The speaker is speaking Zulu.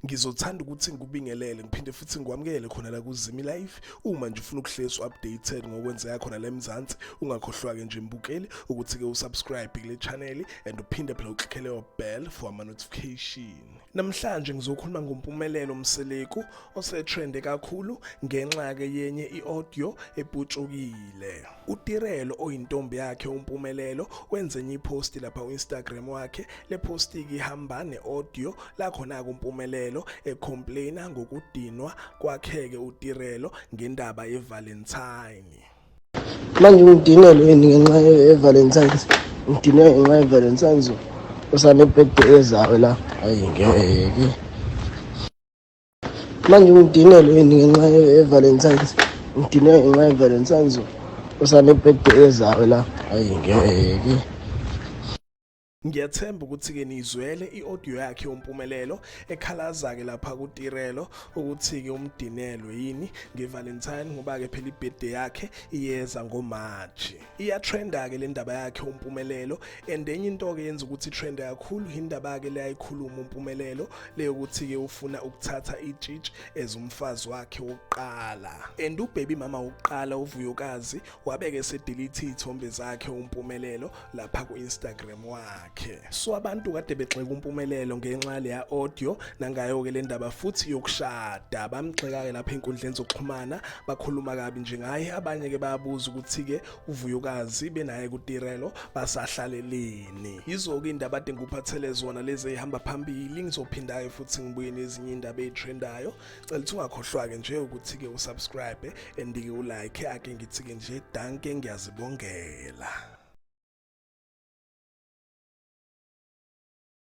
Ngizothanda ukuthi ngikubingelele ngiphinde futhi ngikwamukele khona la kuZimi Live. Uma nje ufuna ukuhlezi updated ngokwenzeka khona la eMzansi, ungakhohlwa-ke nje mbukeli ukuthi-ke usubscribe kule channel and uphinde phela uklikhele leyo bell for ama-notification. Namhlanje ngizokhuluma ngoMpumelelo Mseleku osetrende kakhulu ngenxa-ke yenye i-audio eputshukile. UTirelo oyintombi yakhe uMpumelelo wenze enye iposti lapha ku-Instagram wakhe. Le posti-ke ihamba ne-audio la khona-ke uMpumelelo ecomplaina ngokudinwa kwakhe-ke uTirelo ngendaba ye-Valentine. Manje ngidinelwe yini ngenxa ye-Valentine's? Ngidinwe ngenxa ye-Valentine's usane-birthday ezayo la. Hayi ngeke. Manje ngidinelwe yini ngenxa ye-Valentine's? Ngidinwe ngenxa ye-Valentine's usane-birthday ezayo la. Hayi ngeke. Ngiyathemba ukuthi-ke niyizwele i-audio yakhe uMpumelelo ekhalaza-ke lapha kuTirelo ukuthi-ke umdinelwe yini ngeValentine ngoba-ke phela ibirthday yakhe iyeza ngoMarch. Iyatrenda-ke le ndaba yakhe uMpumelelo and enye into-ke yenza ukuthi itrende kakhulu indaba-ke le ayikhuluma uMpumelelo leyokuthi-ke ufuna ukuthatha itshitshi as umfazi wakhe wokuqala. And ubaby mama wokuqala uVuyokazi wabeke esedelete iy'thombe zakhe uMpumelelo lapha ku-Instagram wakhe. So abantu kade begxeka uMpumelelo ngenxa leya audio nangayo-ke le ndaba futhi yokushada. Bamgxeka-ke lapha ey'nkundleni zokuxhumana bakhuluma kabi nje ngaye. Abanye-ke bayabuza ukuthi-ke uVuyokazi benaye kuTirelo basahlaleleni. Yizo-ke iy'ndaba ade ngikuphathele zona lezi ey'hamba phambili. Ngizophinda-ke futhi ngibuye nezinye iy'ndaba ey'trendayo. Cela ukuthi ungakhohlwa-ke nje ukuthi-ke usubscribe and-ke ulike. Ake ngithi-ke nje danke ngiyazibongela.